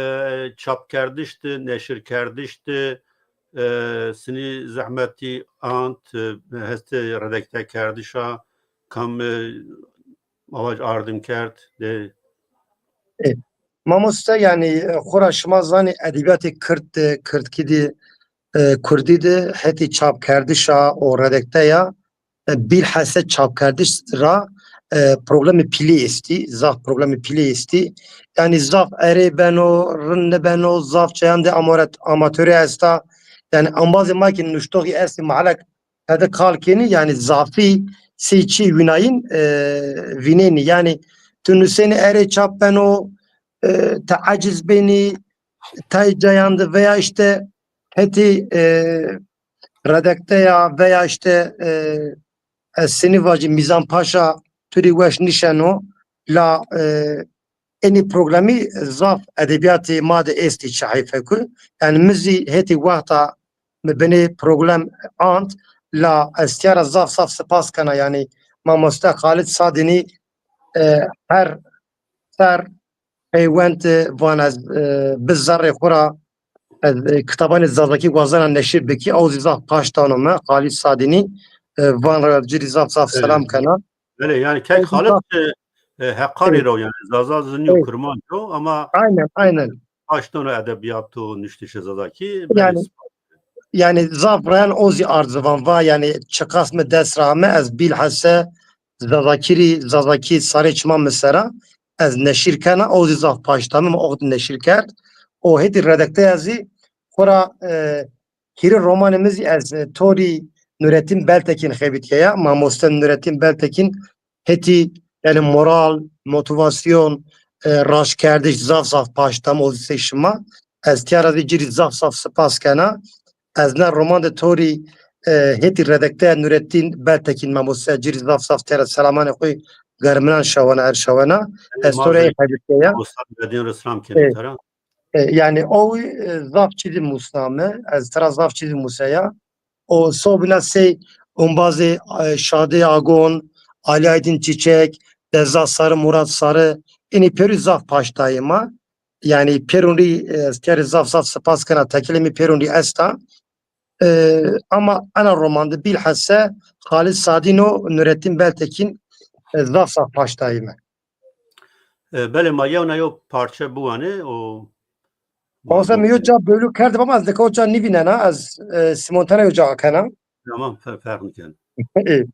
çapkerdiş de, neşirkerdiş de, e, sinî zehmetî ant, e, hestê redakte kerdişa, kam, e, ma vaj ardim kerd de. E, mamoste, yanî, e, xora şima zanî edebîyatê kird de, kirdkî de, e, kurdî de hetê çapkerdişa û redakteya, e, bîlhese çapkerdiş ra, e, problemê pîlî estî, zaf problemê pîlî estî. Yanî zaf erê beno, rind nêbeno, zaf çayan de amore-, amatörî esta. Yanî embazê ma kî nuştoxî estî, ma helek tede qal kenî, yanî zafî sey çî wînayîn, e, vînenî. Yanî tu nusenî erê çap beno, e, ti eciz benî, tay cayan de veya îşte hetî, e, redakteya veya îşte, e, ez senî vajî Mîzan Paşa tu rê weş nîşeno, la, e, enî problemî zaf edebîyatê ma de estî çi heyf e ku. Yanî mi zî hetî wexta mi binê problem ant, la ez tîya ra zaf zaf sipas kena. Yanî mamoste Xalid Sadinî, e, her ser peywend, e, van ez, e, bi zerrê xwu ra ez, e, kitabanê zazakî wazena neşir bikî, ew zî zaf paş dano mi. Xalid Sadinî, e, van ra ci rî zaf zaf selam kena. Belê, yanî kek Xalid, e, e, Heqarî ra o, yanî Zaza zî nîyo, Kirmanc o ama aynen, aynen. Paş dano edebîyat û nuştişê zazakî. Belê. Yanî, yanî zaf reyan o zî ard ziwan va, yanî çiqas mi dest ra ame, ez bîlhese zazakî rî, zazakî sarê çiman mi sera, ez neşir kena, o zî zaf paş da mi, mi o wextî neşir kerd. O hetî redakteya zî xora, e, hîrê romanê mi zî ez, e, torî Nurettin Beltekin xebitîyeya. Mamoste Nurettin Beltekin hetî, yanî moral, motivasyon, e, raştkerdiş zaf zaf paş da mi, o zî sey şima. Ez tîya ra zî ci rî zaf zaf sipas kena. Ez na roman de torî, e, hetî redakteya Nurettin Beltekin mamoste ci rî zaf zaf tîya ra selamanê xwu germinan şawena, erşawena. Ez to rê ey xebitîyeya. Mamoste Bedîn rê selam kenî tera. E, yanî o, e, zaf çî zî musna mi, ez tira zaf çî zî museya. O sobîna sey umbazê, e, Şadê Agon, Ali Aydın Çiçek, Deza Sarı, Murat Sarı, inî pêrû zaf paştayê ma. Yanî pêrûn rî, e, ez kerê zaf zaf sipas kena, tekilê mi pêrûn rî esta. E, ama ena roman de bîlhese Xalid Sadîn û Nurettin Beltekîn, e, zaf zaf paştayê mi. E, belê, ma yewna yew parçe biwanê û ma... Oza mi yo ca bölü kerdim ama ez dika o ca nivînena, ez, e, simontane yo ca akena. Tamam, fe-, ferq nîken. Ê.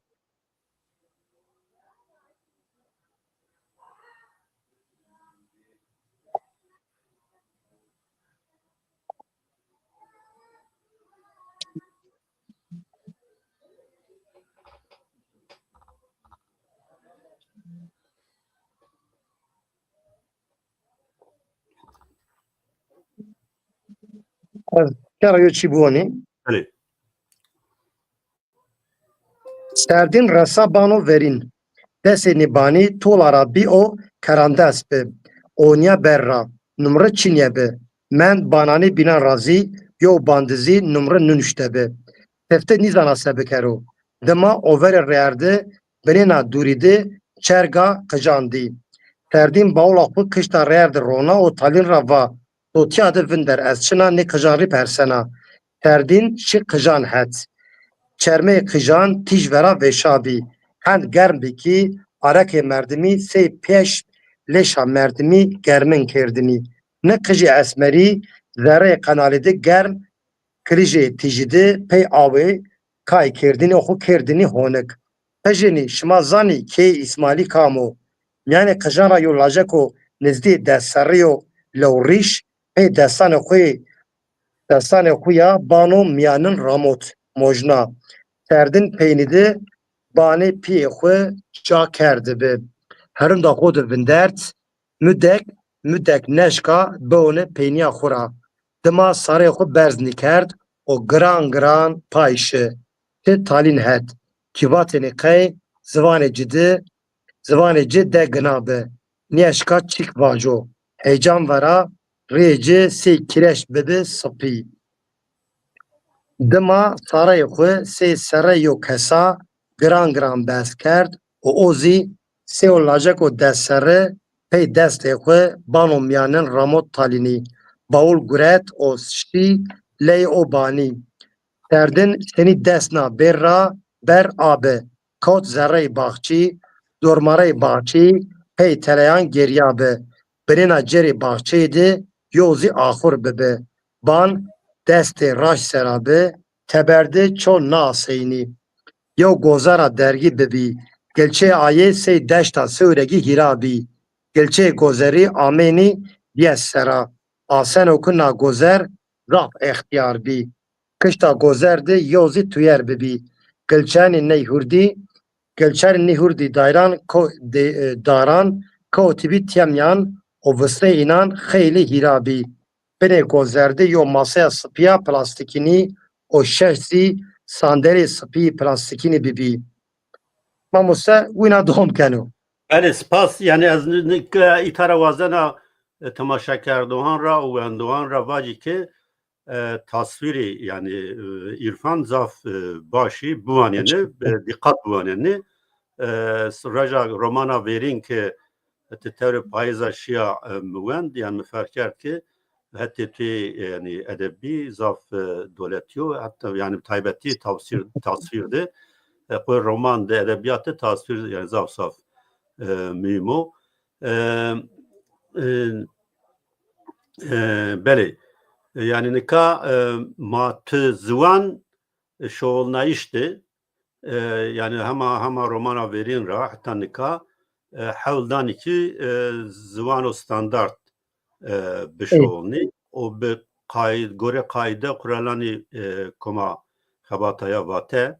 Ez kera yo çî biwanî. Belê. Serdîn resa bano verîn. Desê nî banî tola ra bî o kerandes bi. Onîya ber ra. Numre çinye bi. Mend bananê bînan ra zî yo bandi zî numre nunuşte bi. Tefte nîzana se bikero. Dima overê rêerde binêna dûrî de çerga qijan dî. Serdîn bawula xwu kişta rêerde rona û Talîn ra va, to tîya de vinder, ez çina nê qijan rî persena. Serdîn şi qijan het. Çermeyê qijan tîj vera vêşa bî. Hend germ bî kî arekê merdimî sey pêş lêşa merdimî germin kerdinî. Ni qijê esmerî zereyê qenalî de germ kilijê tîjî de pey awê kay kerdinî û xwu kerdinî honik. Qijênî, şima zanî keyê Îsmaîlî kam o? Mîyanê qijan ra yo lajeko nizdîyê des serrî yo lewrîş, pey destanê xwu yê, destanê xwu ya bano mîyanin ramot, mojna. Serdin peynî de banê pîyê xwu ca kerdi bi. Herinda xwu de vindert, mudek, mudek neşka biwone peynîya xwu ra. Dima sareyê xwu berz nîkerd û giran giran pay şi. Ti Talîn het. Kîvatênî qey ziwanê ci de, ziwanê ci de gina bi. Nîeşka çik vajo. Heyecan vera rê ci sey kireş bibi sipî. Dima sareyê xwu sey serre yo kesa giran giran behs kerd û o zî sey o lajeko des serre pey destê xwu bano mîyanin ramot Talînî. Bawul guret û şî leyê o banî. Serdin senî dest na bêr ra ber abi. Kewt zerreyê baxçî, dormareyê baxçî pey teleyan gerîya bi. Binêna cêrê baxçeyî de yo zî axur bibi. Ban destê raşt sera bi, teber de ço naaseynî. Yew goze ra dergî bibî. Gilçeyê aye sey deşta sewregî hîra bî. Gilçeyê gozerî ameynî bîye sera. Aseno ku na gozer zaf extîyar bî. Kişta gozer de yew zî tuyer bibî. Gilçenî ney hurdî, gilçenî ney hurdî dayran ko-, de-, e, daran kewtîbî tîya mîyan û visnê înan xeylê hîra bî. Binê gozer de yew maseya sipîya plastikînî û şeş zî sandelê sipîyî plastikînî bibî. Mamoste wina dom keno. Belê, spas. Yanî ez ni-, ni-, ke îta ra wazena, e, temaşekerdoxan ra û wendoxan ra vacî ke, e, tasvîrê, yanî, e, Îrfan zaf, e, başî biwanêne, e, dîqat biwanêne. E, s-, reja romana verîn ke ti tewrê payîza şîya, e, mi wend, yanî mi ferq kerd ke hetê tu yê, yanî edebî zaf, e, doletî yo, heta yanî taybetî tafsîr, tasvîr de, e, xo roman de, edebîyat de tasvîr, yanî zaf zaf, e, muhîm o. E, e, e, belê. E, yanî nika, e, ma ti ziwan, e, şoxulnayîş de, e, yanî hema, hema romana verîn ra heta nika, e, hewl danî kî, e, ziwano standart, e, bişoxulnî û bi qay-, gorê qayde quralanî, e, koma xebata ya vate.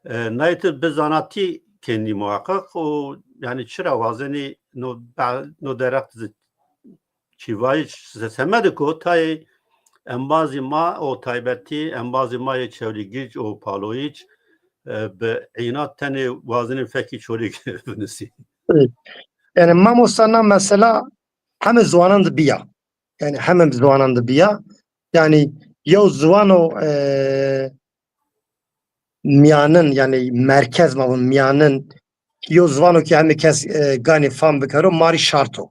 E, nayê ti bi zanatî kenî muheqeq û yanî çira wazenî no be-, no derheq zi-, çîvayî se-, semedê ku tayê embazî ma û taybetî embazî ma yê Çewlîgîc û Paloyîc, e, bi înat tenê wazenî fekî Çolîg vinusî. Yanî mamosta na mesela heme ziwanan de bîya. Yanî heme ziwanan de bîya. Yanî yew ziwano, e, mîyanin, yanî merkez ma vûn mîyanin, yew ziwano ke heme kes, e, ganî fam bikero, ma rî şart o.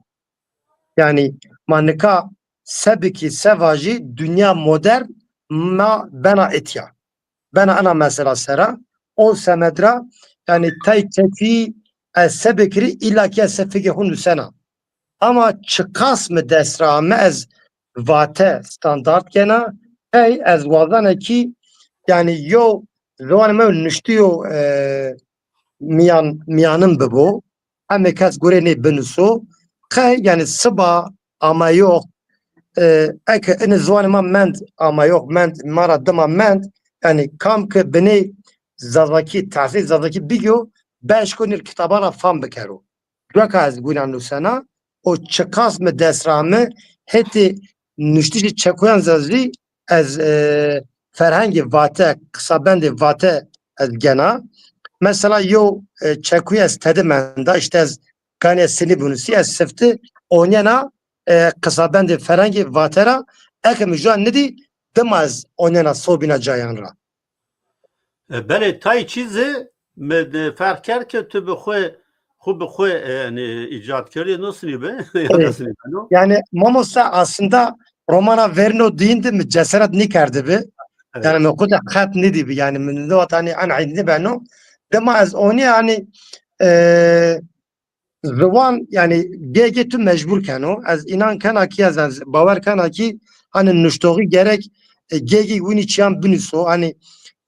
Yanî ma nika se bikî se vajî, dinya modern ma bena etya. Bena ena mesela sera, o semed ra, yanî tay çekuyî ez se bikirî, îlla kî ez se fikê xwu nusena. Ama çiqas mi dest ra ame ez vate standart kena, hey ez wazena kî, yanî yo ziwanê me nuştî yo, e, mîyan, mîyanin bibo, hemê kes gorê nê binuso, qe yanî siba ama yox, e, eke ini ziwanê ma mend ama yox, mend ma ra dima mend, yanî kam ki binê Zazakî, tehsîl Zazakî bigîyo, beşko nîr kitaban ra fam bikero. Cueka ez wina nusena, o çiqas mi dest ra ame, hetê nuştişê çekuyan Zazî ez, e, ferhengê vate, qisabendê vate ez gena. Mesela yo, e, çekuy ez tedi menda, îşte ez ganî ez sinî binusî, ez sifti onîyena, e, qisabendê ferhengê vate ra, eke mi juan nidî, dima ez onîyena sobîna cayan ra. E, belê, tay çî zî mi de ferq kerd ke tu bi xwu, xwu bi xwu, e, yanî îcad kerdî, no sinî bi, ya da sinî beno? Yanî mamoste, aslında romana verno dîn de mi cesaret nêkerdibi. Evet. Yanî mi xwu de xet nidîbi. Yanî mi de vatanî en eyd nêbeno. Dima ez onî yanî, e, ziwan, yanî gê-gê tu mecbur keno. Ez înan kena kî, ez, ez bawer kena kî, hanî nuştoxî gerek, e, gê-gê winî çîyan binîso. Hanî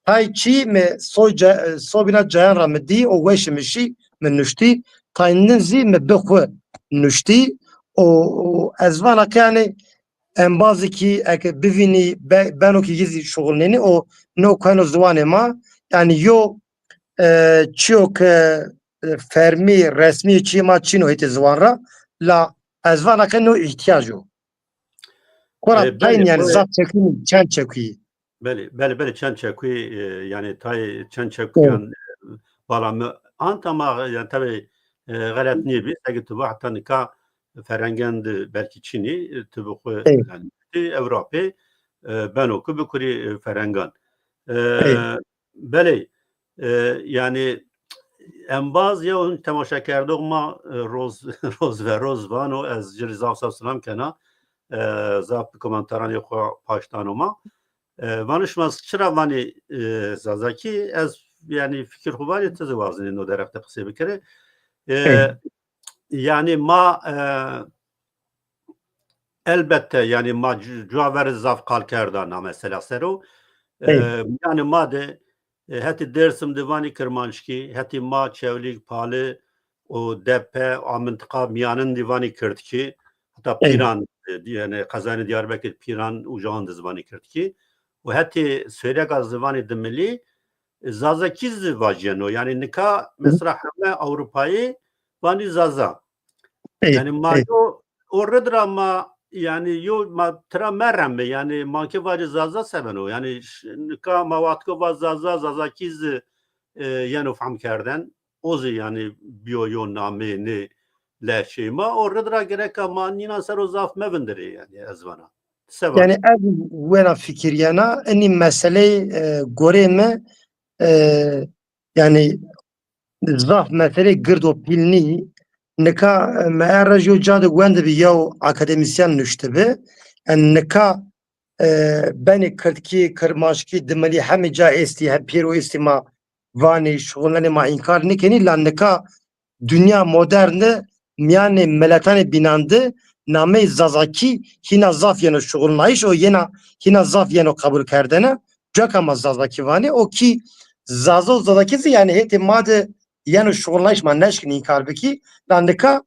tay çî mi so ca-, e, sobîna cayan ra mi dî, o weşî mi şî, mi nuştî. Tay nin zî mi bi xwu nuştî. O, o ez vana ke, yanî embazî kî eke bivînî, be-, beno kî yi zî şuxulnenî, o no keno ziwanê ma. Yanî yo, e, çîyo ke, e, fermî, resmî çîyê ma çin o hetê ziwan ra. La ez vana ke no îhtîyac o. Xora, e, belê, tayn yanî xora zaf çekuyî, çend çekuyî. Belê, belê, belê, çend çekuyî, e, yanî tay çend çekuyan, e, bala mi ant ama, yanî tabî, e, xelet nêbî. Seke tu va heta nika ferhengan de belkî çin î, e, tu bi xwu, yanî, ti Ewropê, e, beno ku bikurî, e, ferhengan. E, belê, e, yanî embaz ya hûn temaşekerdox ma, e, roz, roz ve roz vano, ez ci rê zaf zaf silam kena, e, zaf bi komentaranê xwu paşt dano ma. E, vano şima çira vanê, e, Zazakî, ez, yanî, fikir xwu vanê ti zî wazenê no derheq de qisey bikerê. E, yanî ma, e, elbette, yanî ma cu-, cuwa verê zaf qal kerda na mesela ser o. E, yanî ma de, e, hetê Dêrsim de vanî kirmanckî, hetê ma Çewlîg, Pali û Depe, a mintiqa mîyanin de vanî kirdkî, heta Pîran, e, di-, yanî qezanê Diyarbekir, Pîran, Ucahan de zî vanî kirdkî. Û hetê Sêwrega zî vanî dimilî, e, Zazakî zî vajîyeno. Yanî nika mesela heme Ewropayî vanî Zaza. Yanî ma yo, o rid ra ma, yanî yo ma tira mereme, yanî ma ke vajî Zaza se beno. Yanî ş-, nika ma wextiko va Zaza, Zazakî zî, e, yeno fehm kerden. O zî yanî bîyo yo nameyê nê lehçeyê ma. O rid ra gereka ma nînan ser o zaf mevindirê, yanî ez vana. Ti se vanê? Yanî ez wena fikirîyena, inî meseleyê, e, goreyê mi, e, yanî zaf meseleyê gird û pîl nîyî. Nika, e, mi errej yo ca de wendibî, yew akademîsyen nuştibi. Yanî nika, e, benê kirdkî, kirmanckî, dimilî hemî ca estî, he pêro estî ma vanî, şuxulnenê, ma înkar nêkenî, la nika dinya modern de mîyanê miletanê bînan de nameyê Zazakî hîna zaf yeno şuxulnayîş û yena hîna zaf yeno qebul kerdene. Cueka ma Zazakî vanê, o kî Zaza û Zazakî zî yanî hetê ma de yeno şuxulnayîş, ma neşkîn înkar bikî. La nika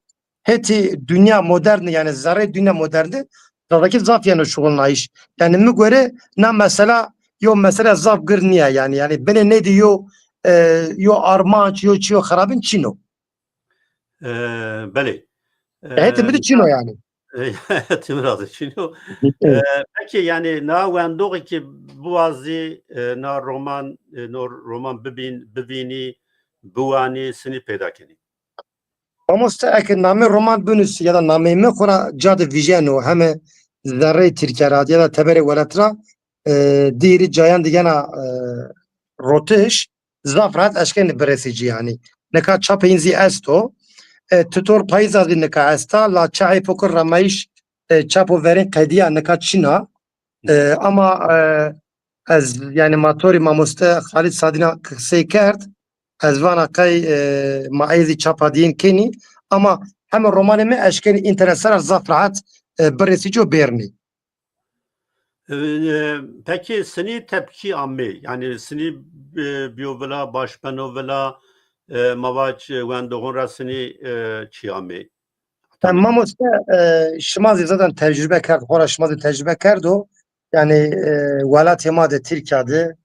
hetê dinya modern, yanî zerreyê dinya modern de Zazakî zaf yeno şuxulnayîş. Yanî mi gore na mesela yo mesela zaf gird nîya yanî. Yanî binê nê de yo, e, yo armanc, yo çîyo xirabin çin o. E, belê. E, hetê mi de çin o yanî. E, hetê mi ra de çin o. E, pekî yanî na wendoxî ke biwazî, e, na roman, e, no roman bibîn-, bivînî, biwanî, sinî peyda kenî? Mamoste, eke namê roman binusî ya da nameyê mi xwu ra ca de vîjeno, heme zerreyê Tirkîya ra ya da teberê welat ra, e, dîrî cayan de yena, e, rotiş, zaf rehet eşkenê biresê ci yanî. Nika çapê yin zî esto. e, tutor payîza zî nika esta, la çi heyf o ki ramayîş, e, çap û verên qedîya, nika çin a. E, ama, e, ez, yanî ma to rê mamoste Xalid Sadîna qisey kerd, ez vana qey, e, ma ey zî çapa dîyin kenî, ama heme romanê mi eşkenî înternet ser ra zaf rehet, e, biresî ci û bêrnî. E, e, pekî sinî tepkî amê? Yanî sinî, e, bîyo vila, baş beno vila, e, ma vac, e, wendoxon ra sinî, e, çi amê? Tamam. Mamoste, e, şima zî zaten tecrube kerd, xora şima zî tecrube kerdo. Yanî, e, welatê ma de, Tirkîya de,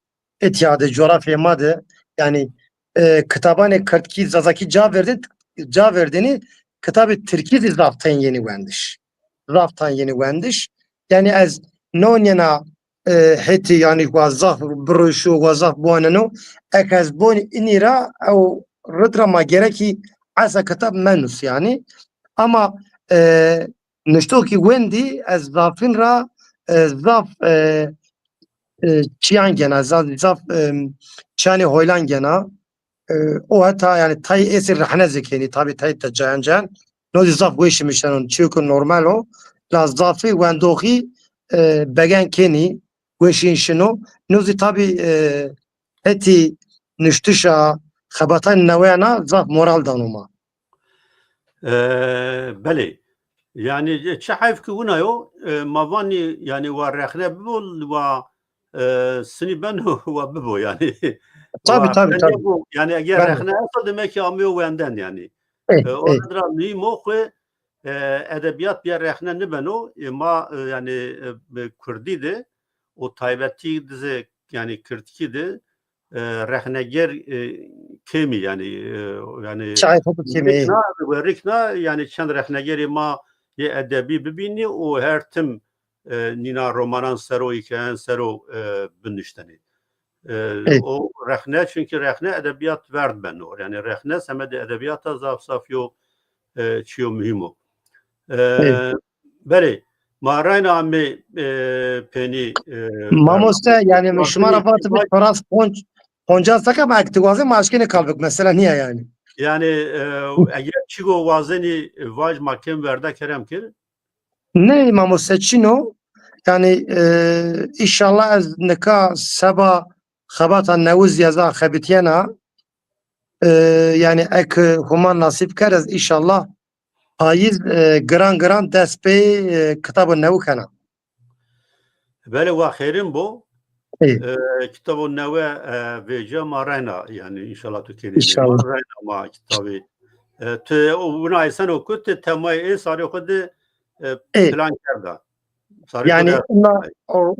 Etya de, coğrafyaya ma de, yanî, e, kitabanê kirdkî, zazakî ca verdin, ca verdênî, kitabê tirkî zî zaf tayn yenî wendiş. Zaf tayn yenî wendiş. Yanî ez nonîyena, e, hetî, yanî wa zaf biroşo, wa zaf biwaneno. Eke ez bonî inî ra, ew rid ra ma gerekî esa kitab menus yanî. Ama, e, nuştoxî wendî ez zafîn ra, e, zaf, e, e, çîyan gena, zaf, zaf, e, çîyanê hoylan gena. E, o heta yanî tay êsî rehne zî kenî, tabî tay de cayan cayan. No zî zaf weşî mi şenon, çîyo ki normal o. La zafî wendoxî, e, begen kenî, weşîn şino. No zî tabî, e, hetî nuştişa xebatay neweyan a zaf moral dano ma. E, belê. Yanî, e, çi heyf ki wina yo, e, ma vanî, yanî, wa rexne bibo, wa, e, sinî beno, wa bibo, yanî. Tabî, tabî, tabî. Yanî, eger rexne esta, demek ki ameyo wenden, yanî. E, o ra muhîm o xwu, e, edebîyat bîya rexne nibeno, e, ma, e, yanî, e, kurdî de, o taybetî de zî, yanî, kirdkî de, e, rexneger, e, kêmî, yanî, e, yanî, çayê xo kêmî. Werikna, werikna, yanî çend rexnegerê ma yê edebî bibînî û her tim, e, nîna romanan ser o, hîkayeyan ser o, e, binuştenî. E, o rexne, çunkî rexne edebîyat verd beno. Yanî rexne semedê edebîyata zaf zaf yo, e, çîyo muhîm o. E, belê, ma rayna amê, e, penî, e, mamoste, yanî mi şima ra vatibî, paras ponc, poncas dakika, ma eke ti wazê ma eşkenê kal bik, mesela nîya yanî. Yanî, e, eger çîgo wazenî, e, vaj, ma kêm verda, kerem kir. Ney mamoste, çin o. Yanî, e, înşallah ez nika seba xebata newizî ez a xebitîyena. E, yanî eke Huma nasîb kerd ez înşallah payîz, e, giran giran dest pê, e, kitabo newi kena. Belê, wa xeyrin bo. E, kitabo newe, e, vêca ma reyna, yanî înşallah tu kenî. Înşallah. Ma reyna ma kitabî. E, tu o wina esen o ku tu temayê ê sarê xwu de, e, plan kerda. Sarê xwu de. Yanî, o,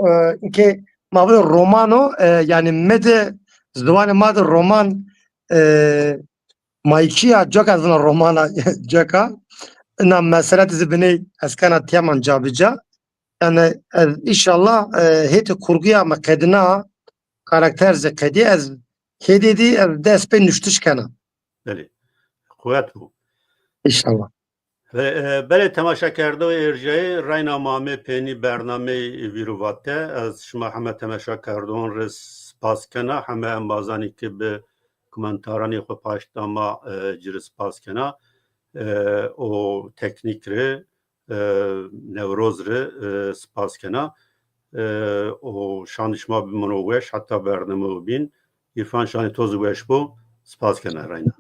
e, ke ma vê roman o, e, yanî mi de, ziwanê ma de roman, e, Maykîya coka zina romana coka. Ina meselet zî biney ez kena tîyaman cabica. Yanî ez înşallah, e, hêtê kurguya mi qedina, karakter zî qedî, ez hêdî dî ez dest pê nuştiş kena. Belê. Quwet bo. Înşallah. Be-, e, belê temaşakerdoxê erjayî, reyna ma amê penî bernameyê Vîrû Vate. Ez şima heme temaşakerdon rê spas kena, heme embazanî ki bi komentaranê xwu paşt da ma, e, ci rê spas kena. E, o teknîk rê, e, Newroz rê, e, spas kena. E, o şanê şima bimano weş, heta bername o bîn. Îrfan, şanê to zî weş bo. Spas kena reyna.